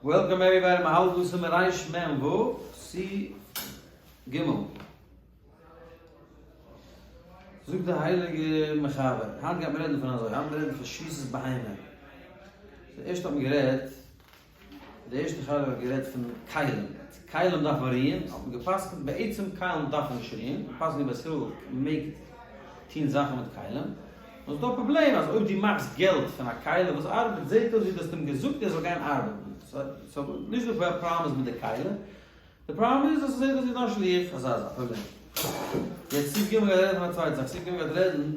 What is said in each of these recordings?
Welcome everybody, מ'האלט דא סימן רמ ו, סי' ג. זאגט די הייליגע מחבר, היינט גייט מען רעדן פון אזוי, היינט רעדן פון שביתת בהמה. די ערשטע האט מען גערעדט, די ערשטע חלק האט גערעדט פון כלים, כלים דארף מען רוען, האט מען געפסקנט בעצם כלים דארף מען נישט רוען, פסק'נט בית הלל מעג טון זאכן מיט כלים, נאר ס'איז דא א פראבלעם אז אויב דו מאכסט געלט פון א כלי וואס ארבעט זעט אויס ווי דו האסט אים געזאגט ער זאל גיין ארבעטן, so נישט די פראבלעם איז מיט די כלי, די פראבלעם איז אז ס'זעט אויס ווי דיין שליח, אזא אזא פראבלעם. יעצט סעיף ג' גייט רעדן פון א צווייטע זאך, סעיף ג' גייט רעדן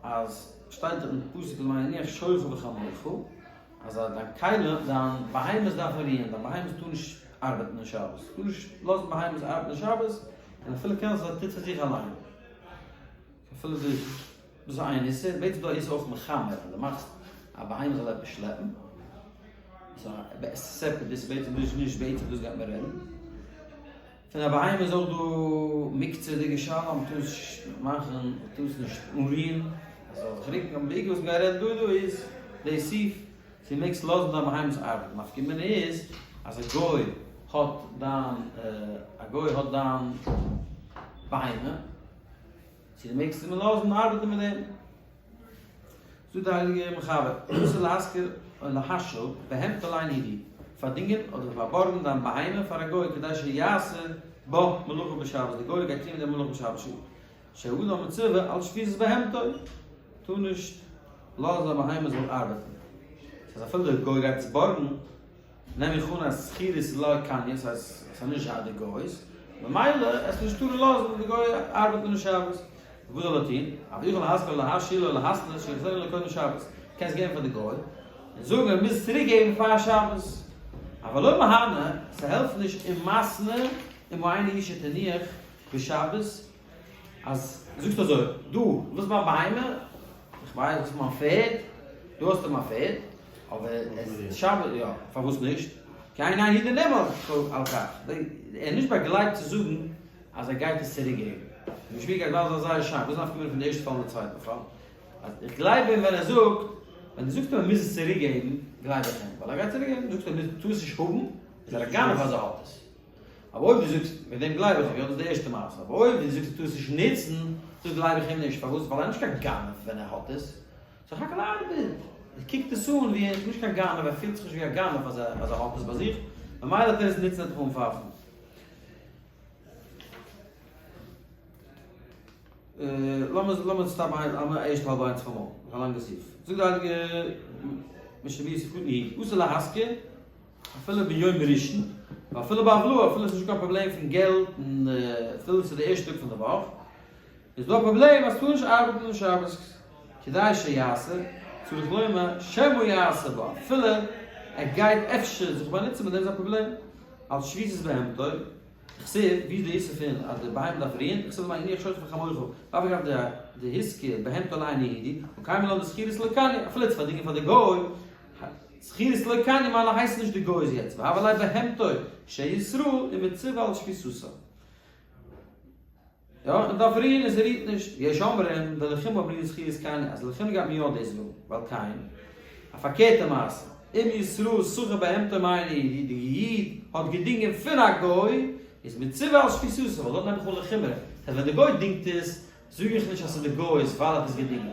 אז שטייט אין פסוק למען ינוח שורך וחמורך אז דיין כלי, דיין בהמות דארפן רוען, דיין בהמות טאר נישט ארבעטן אין שבת, טאר נישט לאזן בהמות ארבעטן אין שבת, און אפילו קען זיין אז ער טוט פאר זיך אליין. אפילו די דאס איז איין איסור, בעצם איז דא א איסור אויך מחמר, אז דו מאכסט א בהמה זאל עפעס שלעפן, ס'איז separate, דאס איז בעצם נישט נישט בעצם דאס גייט מען רעדן. פון א בהמה איז אויך דא מוקצה'דיגע שאלה, מען טאר עס נישט מאכן, מען טאר עס נישט אנרירן, עס זאל זיך רוקן, אבער בעיקר וואס מ'גייט רעדן דא דא איז די סעיף, צו מעגסט לאזן דיין בהמות ארבעטן, נפקא מינה איז אז א גוי האט דיין א גוי האט דיין בהמה, צו דו מעגסט אים לאזן ארבעטן מיט דעם. זאגט די הייליגע מחבר, אסור להשכיר או להשאיל בהמתו לאינו יהודי, פארדינגען אדער פארבארגן דיין בהמה פאר א גוי כדי שיעשה בה מלאכה בשבת, די גוי גייט טון מיט דעם מלאכה בשבת, שהאדם מצווה על שביתת בהמתו, טאר נישט לאזן א בהמה זאל ארבעטן. ס'הייסט אפילו די גוי גייט עס בארגן, נעם איך אן אז שכירות איז לא קניא, ס'הייסט ס'איז נישט זייער די גוי'ס, ממילא עס נישט טארן לאזן די גוי ארבעטן אין שבת. וואס זאל ער טון? אבל יכול להשכיר או להשאיל או להתנות שיחזירנה לו קודם שבת. קענסט געבן פאר די גוי, און זאגן ער מוז צוריק געבן פאר שבת. אבל לא מהנה, ס'העלפט נישט אם מתנה ומאינו הוא שתנוח בשבת, אז זאגסט אזוי, דו ווילסט מיין בהמה, איך ווייס וואס מיין פערד, דא האסטו מיין פערד, אבער עס איז שבת, יא, פארוואס נישט? כי אין איין איד נאמן על כך, ער איז נישט באגלייבט צו זאגן אז ער גייט עס צוריק געבן. די משמי' גייט ווייזן זייער שיין, וואס איז נפקא מינה פון די ערשטע פאל און די צווייטע פאל? אז איך גלייב אים ווען ער זאגט, ווען דו זאגסט אים ער מוז עס צוריק געבן, גלייב איך אים, ווייל ער גייט צוריק געבן, זאגסט אים ער טאר עס נישט האבן, איז ער א גנב אז ער האט עס. אבער אויב דו זאגסט, מיט דעם גלייב איך אים, יא דאס איז די ערשטע מעשה, אבער אויב דו זאגסט דו טארסט נישט נוצן, דאס גלייב איך אים נישט, פארוואס? ווייל ער איז נישט קיין גנב ווען ער האט עס, סך הכל ארבעט, ער קוקט עס אן ווי ער איז נישט קיין גנב, ער פילט זיך נישט ווי א גנב אז ער האט עס ביי זיך, ממילא וועט ער עס נוצן ער וועט דיך אנפייפן. לאמיר stop ן ערשט האלב איינס פאר מאל, נאך א לאנגע סעיף. זאגט די הייליגע משנה ברורה סעיף קטן י, אסור להשכיר אפילו ביום ראשון, ואפילו בהבלעה, אפילו עס איז נישטא קיין פראבלעם פון געלט, און אפילו עס איז די ערשטע טאג פון די וואך, איז דא א פראבלעם אז טאר נישט ארבעטן אין שבת, כדי שיעשה, צריך לומר שמא יעשה בה, אפילו ער גייט אפשר זיך באנוצן מיט דעם איז א פראבלעם, אלס שביתת בהמתו, דכתיב, ווי איז די איסור פון אז די בהמה דארף רוען, דכתיב למען ינוח שורך וחמורך, ואף על גב דהשכיר בהמתו לאינו יהודי, וקיימא לן דשכירות לא קניא, אפילו צו פארדינגען פאר די גוי, שכירות לא קניא מיינע הייסן נישט די גוי'ס יעצט, והוה ליה בהמתו של ישראל ומצווה על שביתתה. יא, און דארף רוען און ס'רוהט נישט. יש אומרים דלחומרא אמרינן שכירות קניא, אז לחומרא גייט מען יא דאס זאגן, ווייל קיין, א פארקערטע מעשה, אם ישראל שכר בהמתו מאינו יהודי, די איד האט געדינגען פון א גוי, איז מצווה על שביתתה, ווייל דארט נעם איך אן לחומרא, אז ווען די גוי דינגט עס, זאג איך נישט אז ס'איז די גוי'ס ווייל ער האט עס געדינגען.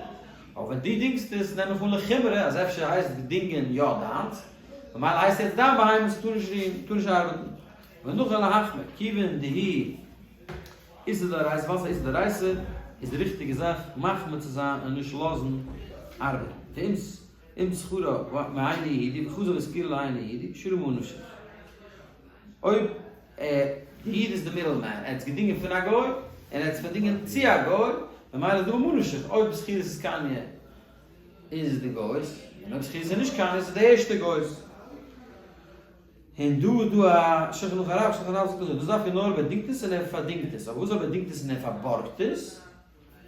אבער ווען דו דינגסט עס נעם איך אן לחומרא אז אפשר הייסט געדינגען יא דיינס, ממילא הייסט יעצט דיין בהמה ס'טאר נישט רוען, טאר נישט ארבעטן. ונכון להחמיר, כיוון דהוא איסור דאורייתא, ווייל ס'איז א איסור דאורייתא, איז די ריכטיגע זאך מחמיר צו זיין און נישט לאזן ארבעטן. ואם אם שכרה מאינו יהודי וחזר והשכירה לאינו יהודי, שרי ממה נפשך. אויב די איד איז די middle man, ער האט עס געדינגען פון א גוי, און ער האט עס פארדינגען צו א גוי, ממילא איז דא ממה נפשך, אויב שכירות איז קניא איז די גוי'ס, און אויב שכירות איז נישט קניא איז די ערשטע גוי'ס. און דא איז דא א שולחן ערוך הרב, שולחן ערוך זאגט אזוי, דאס דארף ער נאר אויב ער דינגט עס און ער פארדינגט עס, אבער וואס אויב ער דינגט עס און ער פארבארגט עס?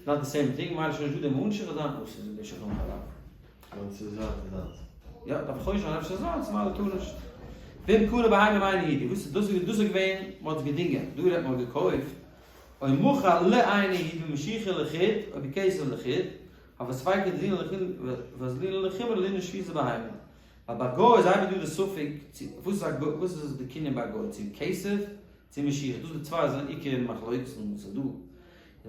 Not the same thing, ממילא שוין נישט דא די ממה נפשך איז דאן אסור, זאגט דער שולחן ערוך הרב. ווען ס'איז זיינס איז זיינס. יא, דארף איך אויך שוין אפשר זיינס, ממילא טאר נישט. ואם קנה בהמה מאינו יהודי, וואס איז דאס איז דאס איז געווען, מ'האט עס געדינגען, דא רעדט מען מ'האט געקויפט, או מכר לאינו יהודי במשיכה לחוד, או בכסף לחוד, הוי ספיקא דאזלינן לחוד ואזלינן לחומרא לענין שביתת בהמה. ווייל ביי גוי איז אייביג דא די ספק צו וואס איז א גוי, וואס איז די קנין ביי א גוי, צו כסף צו משיכה, דאס די צוויי זענען עיקר מחלוקת'ן וואס איז דא,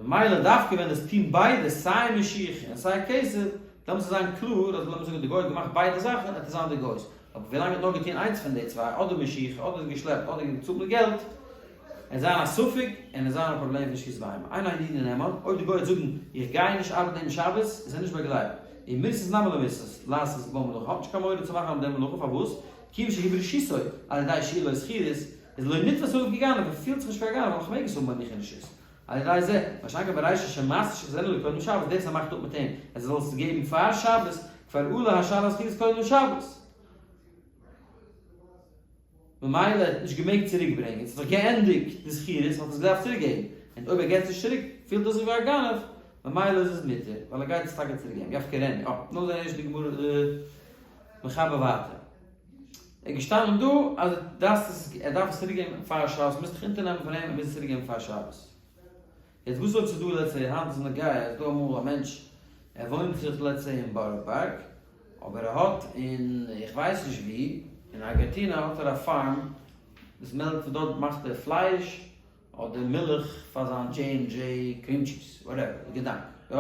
ממילא דווקא ווען עס טוהן ביידע סיי משיכה און סיי כסף, דעמאלטס איז זיין קלאר אז לאמיר זאגן די גוי האט געמאכט ביידע זאכן וועט עס זיין די גוי'ס, אבער ווילאנג ער האט נאר געטוהן איינס פון די צוויי, אדער משיכה אדער געשלעפט אדער געצאלט מיט געלט, עס זיין א ספק און עס זיין א פראבלעם פון שביתת בהמה. אין היהודי נאמן, אויב די גוי וועט זאגן איך גיי נישט ארבעטן דעם שבת, איז ער נישט באגלייבט. ומירתת נמי לא מירתת לעשות בה מלאכה, האט נישט קיין מורא צו מאכן אויף דעם מלאכה, פארוואס? כיוון שהוא ברשותו, על ידי שיהיה לו שכירות, איז לא נתפס עליו כגנב, ער פילט זיך נישט פאר א גנב ווייל איך מעג עס האבן ביי מיך אין רשות. על ידי זה, מה שאין כן ברישא שמסר שיחזירנו לו קודם שבת, דאס ער מאכט אפ מיט אים אז ער זאל עס געבן פאר שבת, כבר עלה השאר השכירות קודם שבת. ממילא ער האט נישט געמעגט צוריק ברענגען, ס'איז דאך געענדיגט די שכירות האט עס געדארפט צוריק געבן, און אויב ער געבט עס נישט צוריק פילט ער זיך ווי א גנב, ממילא איז עס מותר, ווייל ער גייט עס טאקע צוריק געבן, יפקירנו, אה, נאך דעם ערשט די גמרא די מחבר ווייטער. ער איז געשטאנען דא אז דאס איז ער דארף עס צוריק געבן פאר שבת, מוזט דיך אונטערנעמען פון אים ער מוז עס צוריק געבן פאר שבת. יעצט וואס אויב ס'איז דא let's say היינט איז נוגע איז דא אמאל א מענטש ער וואוינט זיך let's say אין בארא פארק אבער ער האט אין איך ווייס נישט ווי אין ארגענטינא האט ער א farm וואס מעלקט פון דארט מאכט ער פלייש אדער מילך פאר זיין דזשעי ענד דזשעי cream cheese whatever די געדאנק יא.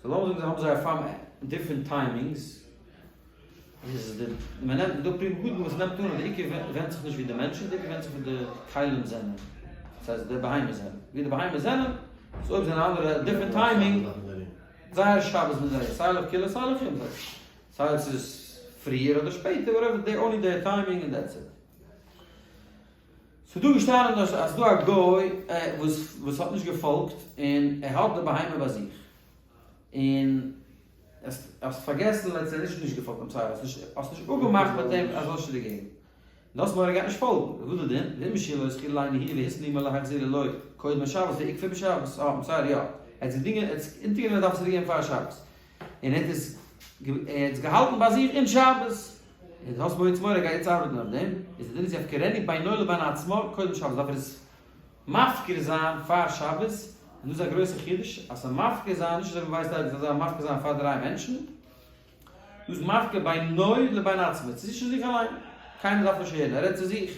so לאמיר זאגן זיי האבן זייער farm different timings, איז די מען נעמט דא פרי מגדים וואס נעמט אן אז די עיקר ווענדט זיך נישט ווי די מענטשן, די עיקר ווענדט זיך ווי די כלים זענען, דאס הייסט די בהמות זענען, ווי די בהמות זענען, so אויב זענען אנדערע different timing, זייער שבת מיט זייער סיי לקולא סיי לחומרא, סיי אויב ס'איז פריער אדער שפעטער whatever, they only their timing און that's it. ס'איז דא געשטאנען אז ס'איז דא א גוי וואס וואס האט נישט געפאלגט און ער האט די בהמה ביי זיך און האסט פארגעסן let's say נישט נישט געפאלגט I'm sorry האסט נישט האסט נישט אפגעמאכט מיט אים אז זאלסט צוריק געבן און האסט מורא ער גייט נישט פאלגן וואס איז די דין ואם השאיל לו שכירה לאינו יהודי והתנה עמו להחזירה לו קודם השבת ועיכבה בשבת אה I'm sorry יא ער האט זיך געדינגען ער האט זיך אונטערגענומען ער דארף עס צוריק געבן פאר שבת און ער האט עס ער האט עס געהאלטן ביי זיך אין שבת. און דו האסט מורא צו מורא גייט יעצט ארבעטן אויף דעם, איז די דין איז יפקירנו בינו לבין עצמו קודם שבת דארף ער עס מפקיר זיין פאר שבת, און דאס איז א גרויסע חידוש אז ס'איז מפקיר זיין נישט אזוי ווי מ'ווייסט אייביג זאל זיין מפקיר זיין פאר דריי מענטשן, דאס איז מפקיר בינו לבין עצמו, צו זיך אליין, קיינער דארף נישט הערן, ער רעדט צו זיך,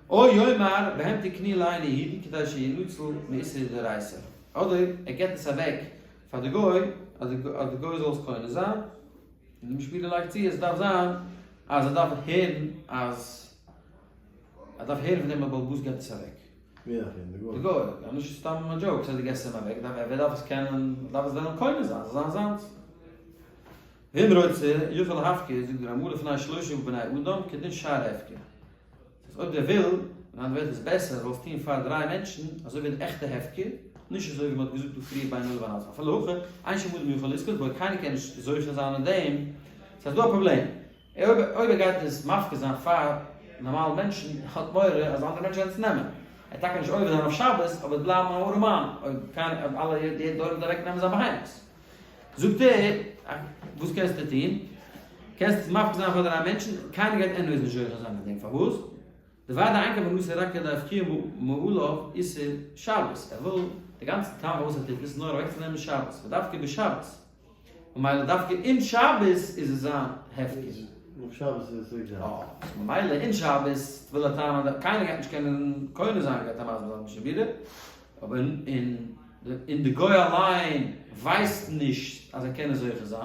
או יאמר בהמתי קנויה לאינו יהודי כדי שינצל מאיסור דאורייתא, אדער ער געבט עס אוועק פאר די גוי אז די גוי זאל עס קונה זיין. און די משפילה לייגט צו עס דארף זיין אז ער דארף הערן אז ער דארף הערן פון דעם אז בעל הבית געבט עס אוועק. ווער דארף הערן? די גוי? די גוי, נישט סתם א joke, ס'הייסט דו געבסט אים אוועק, דארף ער דארף עס קענען, דארף עס וועלן קונה זיין, ס'זאל זיין זיינס. ואם רוצה יכול להפקיר, זאגט די רמ"א לפני שלושה בני אדם כדין שאר הפקר. אז אויב דער וויל, און אנדערע ווערטער איז בעסער זאל עס טון פאר דריי מענטשן, אזוי ווי די עכטע הפקר, נישט אזוי ווי מען האט געזאגט דא פריער בינו לבין עצמו, אפילו הכי, אין שום אדם יכול לזכות בו, קיינער קען נישט זוכה זיין אין דעם, ס'איז דא א פראבלעם, אויב אויב ער גייט עס מפקיר זיין פאר נארמאלע מענטשן, האט מורא אז אנדערע מענטשן וועלן עס נעמען, ער וועט טאקע נישט עובר זיין אויף שבת, אבער בלייבן א ארעמאן, אויב קיינער אויב אלע יעדער דור וועט אוועק נעמען זיין בהמות. זאגט ער, וואס קענסטו טון? קענסט עס מפקיר זיין פאר דריי מענטשן, קיינער גייט anyways נישט זוכה זיין מיט דעם, פארוואס? דודאי אין כוונתו רק כדי להפקיע מעליו איסור שבת, ער וויל, די גאנצע טעם פארוואס ער טוט עס איז נאר אוועקצונעמען שבת, ודווקא בשבת, ממילא דווקא אין שבת איז עס זיין הפקר. נאך שבת איז עס צוריק זיינס. אה, ממילא אין שבת וויל ער טענה'ן אז קיינער גייט נישט קענען קונה זיין גייט ער מסביר זיין משנה ברורה, אבער אין און די גוי אליין ווייסט נישט אז ער קען עס זוכה זיין,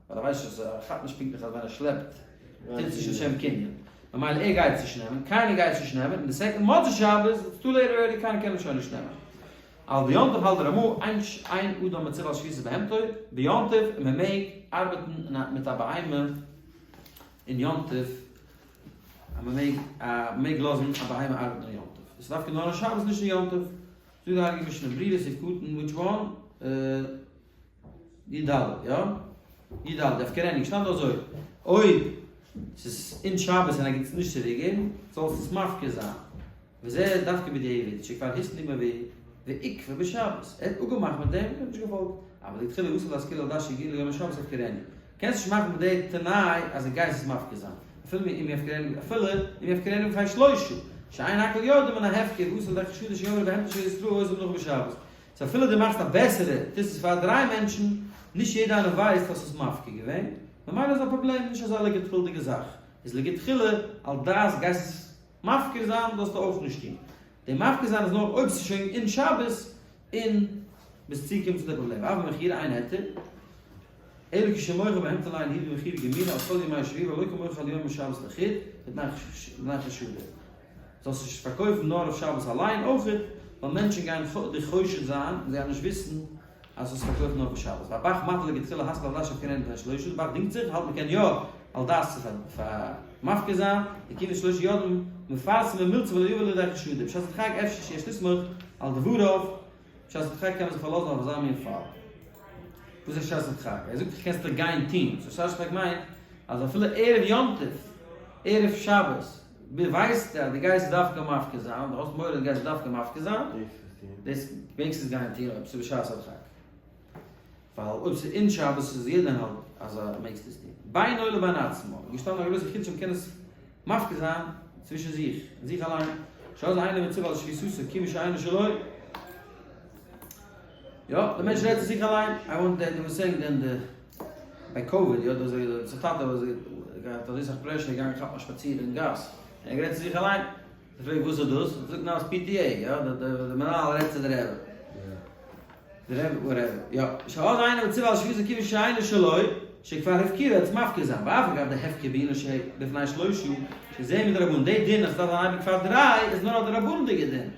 ווייל ער ווייסט נישט אז ער כאפט נישט פונקטליך אז ווען ער שלעפט טוט עס נישט לשם קנין, ממילא ער גייט עס נישט נעמען, קיינער גייט עס נישט נעמען, און די second מוצאי שבת it's too late already קיינער קען עס שוין נישט נעמען. אבל ביום טוב האלט די רמ"א אין אין אדם מצווה על שביתת בהמתו ביום טוב און מען מעג ארבעטן מיט א בהמה אין יום טוב, אז מען מעג מעג לאזן א בהמה ארבעטן אין יום טוב, עס איז דווקא נאר אין שבת נישט אין יום טוב. זאגט די הייליגע משנה ברורה סעיף קטן which one? י ד, יא? י ד, יפקירנו, געשטאנען דא אזוי, אויב ס'איז אין שבת און ער גייט עס נישט צוריק געבן, זאלסטו עס מפקיר זיין, וזה דווקא בדיעבד, שכבר התנה עמו ועיכבה בשבת, ער האט אפגעמאכט מיט דעם און האט נישט געפאלגט, אבל לכתחילה אסור להשכיל על דעת שהגיע ליום השבת יפקירנו, קענסט נישט מאכן מיט די תנאי אז ער גייט עס מפקיר זיין, אפילו אם יפקירנו אפילו אם יפקירנו בפני שלושה, שאין הכל יודעים מן ההפקר ואסור לידי חשדות שיאמרו בהמתו של ישראל עושה מלאכה בשבת. so אפילו דו מאכסט א בעסערע, טוסט עס פאר דריי מענטשן, נישט יעדע איינער ווייסט האסט עס מפקיר געווען. ממילא איז א פראבלעם, נישט אזא לכתחילה'דיגע זאך, איז לכתחילה על דעת גייסט עס מפקיר זיין זאלסטו אויך נישט טון, די מפקיר זיין איז נאר אויב ס'איז שוין אין שבת און ביסט צוגעקומען צו די פראבלעם, אבל מכירה אין היתר, אלא כשמוכר בהמתו לאינו יהודי במכירה גמורה על כל ימי השבוע ולא כמוכר על יום השבת לחוד, מפני חשדו. זאלסט נישט פארקויפן נאר אויף שבת אליין אויכעט, ווייל מענטשן גייען דיך חושד זיין און זיי גייען נישט וויסן אז האסט פארקויפט נאר פאר שבת. והב"ח מטיל לכתחילה להשכיל על דעת שיפקרנו מפני שלושה, די ב"ח דינגט זיך, האלט מ'קען יא על דעת צו פאר מפקיר זיין, דכיון דשלושה יודעים מפרסם במילתא ולא יבא לידי חשדא, בשעת הדחק אפשר שיש לסמוך על דבריו, בשעת הדחק קען מען זיך פארלאזן אויף אזא מין פאל. וואס איז שעת הדחק? ער זאגט דאך קענסט דאך גיין טון, so שעת הדחק מיינט אז אפילו ערב יום טוב, ערב שבת, ווייסטו אז דו גייסט דווקא מפקיר זיין, דו האסט מורא דו גייסט דווקא מפקיר זיין, דאס מעגסט עס גיין טון אויב ס'איז בשעת הדחק. ווייל אויב ס'איז אין שבת איז יעדער האלט אז מעגסט עס טון. בינו לבין עצמו, איז געשטאנען א גרויסע חידוש אז מ'קען עס מפקיר זיין צווישן זיך, און זיך אליין. שאז אינו מצווה על שביתתו כיוון שאינו שלו. יא, דער מענטש רעדט צו זיך אליין, I want that, they were saying then the ביי קאוויד, יא, דאס איז א טאטע וואס האט אזוי סאך pressure געגאנגען כאפן א שפאציר אין גאס, און ער גערעדט צו זיך אליין, זיי פרעגן וואס איז דאס, ער זאגט נאר ס'איז PTA, יא, די מנהל רעדט צו די רבי, די רבי whatever, יא, שאז אינו מצווה על שביתתו כיוון שאינו שלו, שכבר הפקירה, עס מפקיר זיין, ואף על גב דהפקר בעינן שבפני שלושה, שזה מדרבנן, די דין אז ס'דארף זיין אייביג פאר דריי איז נאר א דרבנן'דיגע דין,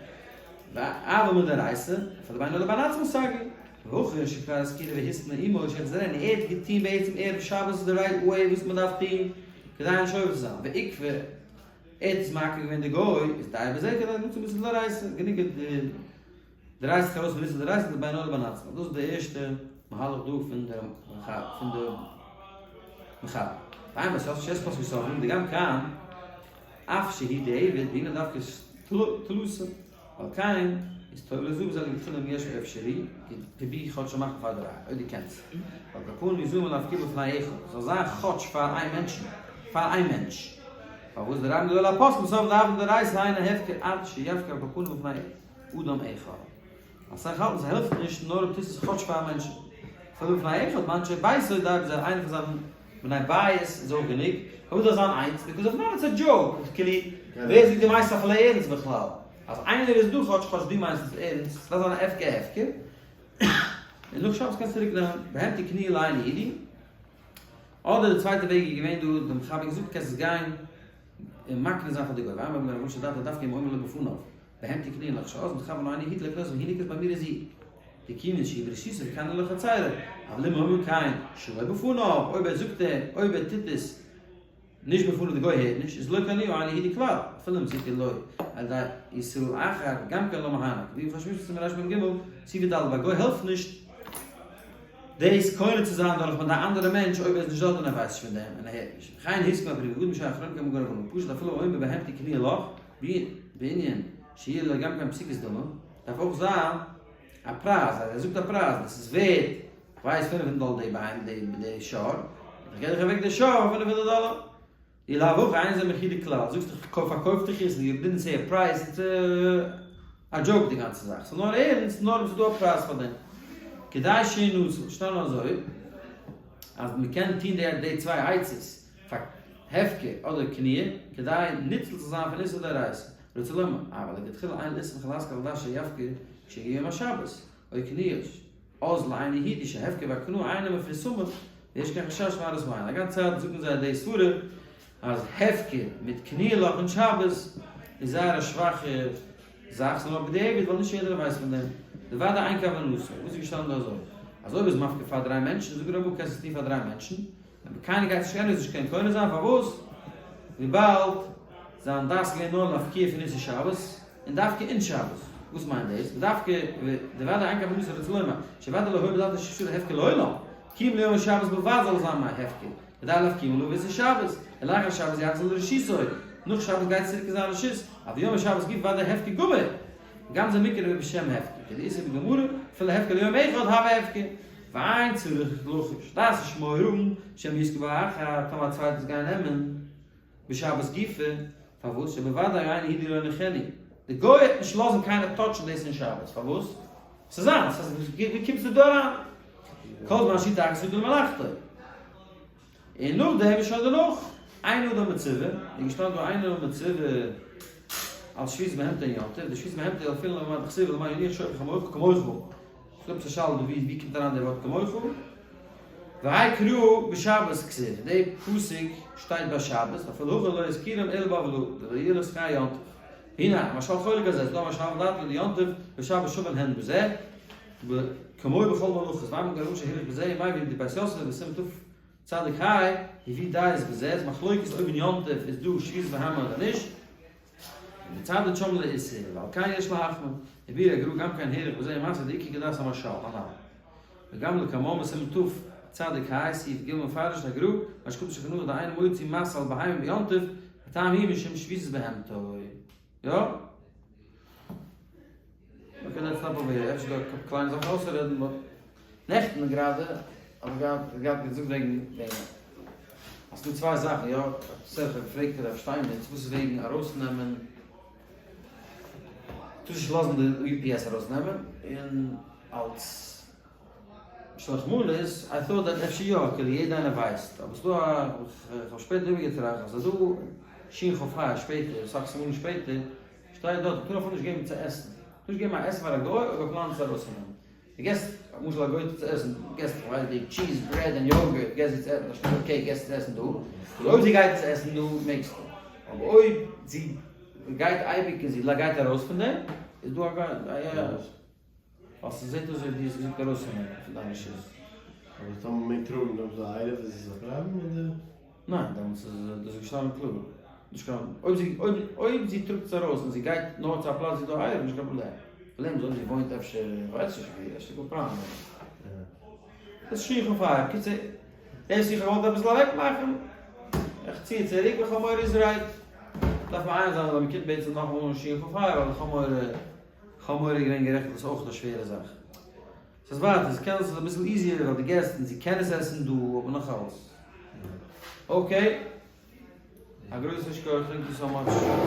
אבל מדאורייתא, פאר די בינו לבין עצמו סגי, והכא שכבר הזכירה והתנה עמו שיחזירנו, ער האט געטוהן בעצם ערב שבת די right way וואס מען דארף טוהן כדי נישט עובר צו זיין, ועיכבה, ער האט עס מעכב געווען די גוי, איז די בזה כדי נצא מצוה דאורייתא, גענוג אז די דרייסט זיך ארויס פון איסור דאורייתא די בינו לבין עצמו, דאס איז די ערשטע מהלך דא פון די פון די מחבר. ועיין בסוף שש פסקי סופרים דגם כאן אף שהיא דיעבד והנה דווקא תלתא. ועל כן איז טוב לזוג זיי לכתחילה אם יש אפשרי, פרוביר כאטש צו מאכן פאר דריי, אויב דו קענסט. ועל כל פנים יזום להפקיר בפני אחד, זאל זיין כאטש פאר איין מענטשן, פאר איין מענטש. פארוואס די רבים גדולי הפוסקים בסוף דאווענען דאורייתא היינו הפקר עד שיפקיר על כל פנים בפני אדם אחד. אסאך האלטן ס'העלפט נישט נאר אויב טוסט עס כאטש פאר א מענטשן. אפילו בפני אחד מאנשי ביתו דארף זיין איינער פון זיין בני בית איז אויך גענוג, פארוואס דארף זיין איינס? because if not it's a joke, כאילו ווער זאגט דו מיינסט אפילו ערנסט בכלל? אז איינער איז דא כאטש כאטש דו מיינסט עס ערנסט, ס'דארף זיין א הפקר הפקר, און נאך שבת קענסטו צוריק נעמען, בהמתי קנויה לאינו יהודי, אדער די צווייטע וועג איז געווען דא, די מחבר געזאגט קענסט עס גיין און מקנה זיין פאר די גוי, ואמר רבי משה דארף דווקא אם אומר לו בפניו, בהמתי קנויה לך שאז מתכוון לאינו יהודי לקנות והיא נקראת ביי מיר איז זי. דכיון שהיא ברשותו וקנאה לחצרו, אבל אם אומר כן שלא בפניו, אויב ער זאגט ער, אויב ער טוט עס נישט בפניו די גוי הערט נישט, איז לא קנויה אינו יהודי כלל, אפילו אם זיכר לו על ידי ישראל אחר, גם כן לא מהנה, כדברי חשמי סימן רמ ג, סעיף ד, ביי גוי העלפט נישט דאס קונה צו זיין דורך מיט א אנדערע מענטש אויב ער איז נישט דארט און ער ווייסט נישט פון דעם און ער הערט נישט, וכן הסכים הפרי מגדים שאחרונים כמגן אברהם, פשוט אפילו אומר בהמתי קנויה לך, בענין שיהיה לו גם כן פסיקת דמים, דארף אויך זיין א פרייז, אז ער זאגט א פרייז, דאס איז ווערד, כ'ווייס 500 דאלער די בהמה, די שור, איך געב דיך אוועק די שור פאר 500 דאלער. אי לאו הכי אין זה מכירה כלל, זאגסט איך פארקויף דיך עס, you didn't say a price, it's a joke די גאנצע זאך, ס'איז נאר ערנסט נאר אויב ס'איז דא א פרייז פאר דעם. כדי שינצל, שטעל אזוי, אז מ'קען טון די צוויי עצות, פאר הפקר אדער קניה, כדי ניצל צו זיין פון איסור דאורייתא. רוצה לומר, אבל לכתחילה אין לסמוך להשכיל על דעת שיפקיר כשיגיע יום השבת, או קניות, אז לאינו יהודי שהפקר והקנאה אינם מפורסמות, ויש כאן חשש מהרס מעין. א גאנצע צייט זאגן זיי די סברה אז הפקר מיט קניה לך אין שבת איז זייער א שוואכע זאך, ס'איז נאר בדיעבד ווייל נישט יעדער ווייסט פון דעם. דודאי אין כוונתו. וואס איז געשטאנען דא אזוי? אז אויב איז מפקיר פאר דריי מענטשן, זאג רבא קענסט עס טון פאר דריי מענטשן, אבער קיינער גייט נישט קיינער נישט קען קונה זיין פארוואס? וויבאלד זיין דעת איז געווען נאר להפקיע פון איסור שבת און דווקא אין שבת, וואס מיינט דאס? ודווקא דוודאי אין כוונתו רצה לומר שוודאי לא היה בדעתו שאסור הפקר לעולם כי אם ליום שבת בלבד זאל זיין מיין הפקר כדי להפקיע עליו איסור שבת ולאחר שבת יחזור לרשותו נאך שבת גייט צוריק אין זיין רשות אבל יום השבת גופא ודאי הפקר גמור גם זה מוכר בשם הפקר, כדאיתא בגמרא, אפילו הפקר ליום אחד הוי הפקר, ואין צריך לחוש, דארפסט נישט מורא האבן שמא יזכה בו אחר, טאמער א צווייטער גייט נעמען בשבת גופא, פארוואס שבוודאי אינו יהודי לא יניחנו, די גוי וועט נישט לאזן קיינער touch ן דאס אין שבת, פארוואס? ס'איז זיינס, ווי קומסטו דא אריין? כל זמן שהוא תחת ידו למלאכתו. און נאכדעם איז שוין דערנאך אין אדם מצווה, איז געשטאנען דא אין אדם מצווה על שביתת בהמתו אין יום טוב, די שביתת בהמתו אפילו למאי דכתיב למען ינוח שורך חמורך כמוך, ס'דא עפעס א שאלה דא ווי קומט אריין די ווארט כמוך? והאי קרא בשבת כתיב, די פסוק שטייט ביי שבת, אפילו הכא לא הזכירם אלא בבלא, דלא יהיה לך שכר יום טוב. הנה, המשל חולק על זה, ס'דא א משל לדעתו דיום טוב ושבת שווין הן בזה, כמו בכל מלאכות, ואין גרמא שהירש בזה, ומביא די בית יוסף בסימן תצ"ה, הביא דעות בזה, איז מחלוקת אויב אין יום טוב איז דא שביתת בהמה אדער נישט, ומצדד שם לאיסור, ועל כן יש להחמיר, הביא הגר"א גם כן האריך בזה ומסביר דאיכא כדעת המהרש"ל הנ"ל. וגם לקמן בסימן תצ"ה, סעיף ג' מפרש הגר"א, מה שכתוב בשולחן ערוך דאין מוציא משא על בהמה ביום טוב, הטעם הוא משום שביתת בהמתו. יא? okay, let's stop over here. אפשר דא א קליינע זאך אויסצורעדן, but נעכטן גראדע האב איך געהאט געהאט געזאגט וועגן וועגן אז ס'דא צוויי זאכן, יא? סערף האט געפרעגט הרב שטיינמעץ וואס איז וועגן ארויסנעמען טאר נישט לאזן די UPS ארויסנעמען, און אלס משלוח מנות, I thought that אפשר יא, כאילו יעדע איינער ווייסט, אבער ס'דא א, כ'האב שפעטער איבערגעטראכט אז ס'דא שין כ ה שפעטער, אסאך סימנים שפעטער, שטייט דארט מ'טאר אפילו נישט געבן צו עסן, מ'טאר נישט געבן א עסן פאר א גוי אויב ער פלאנט עס ארויסצונעמען. דו געסט למשל א גויטע צו עסן, געסט כ'ווייס די cheese bread און yogurt געסט זי צו עסן, א שטיקל cake געסט צו עסן דא, און אויב זי גייט עס עסן דא מעגסטו, אבער אויב זי גייט אייביג און זי גייט ארויס פון דעם, איז דא א ווייל ס'זעט אויס ווי דו האסט געזאגט ארויסנעמען פון דיין רשות. אבער טאמער מ'מעג טראגן דורך די עירוב איז עס א פראבלעם אדער? ניין, דעמאלטס איז דאס געשטאנען קלאר. נישט קיין, אויב זי, אויב, אויב זי טראגט עס ארויס און זי גייט נאר צו א פלאץ ווי ס'איז דא עירוב נישט קיין פראבלעם. פראבלעם איז אויב זי וואוינט אפשר איך ווייס נישט ווי, א שטיקל פראבלעם. דאס איז שוין איך פאר. קיצור, דאס איך האב געוואלט אביסל אוועק מאכן, איך ציה צוריק ווייל כ'האב מורא איז right. דארף מען איינזען אז מ'קומט בעצם נאכאמאל אן שין כ ה ווייל איך האב מורא, כ'האב מורא געווען גערעכט דאס איז אויך א שווערע זאך. ס'איז ווייטער, ס'קען זיין ס'איז אביסל easier ווייל די געסט און זי קען עס עסן דא, אבער נאך אלס. okay. א גרויסן שכוח, thank you so much.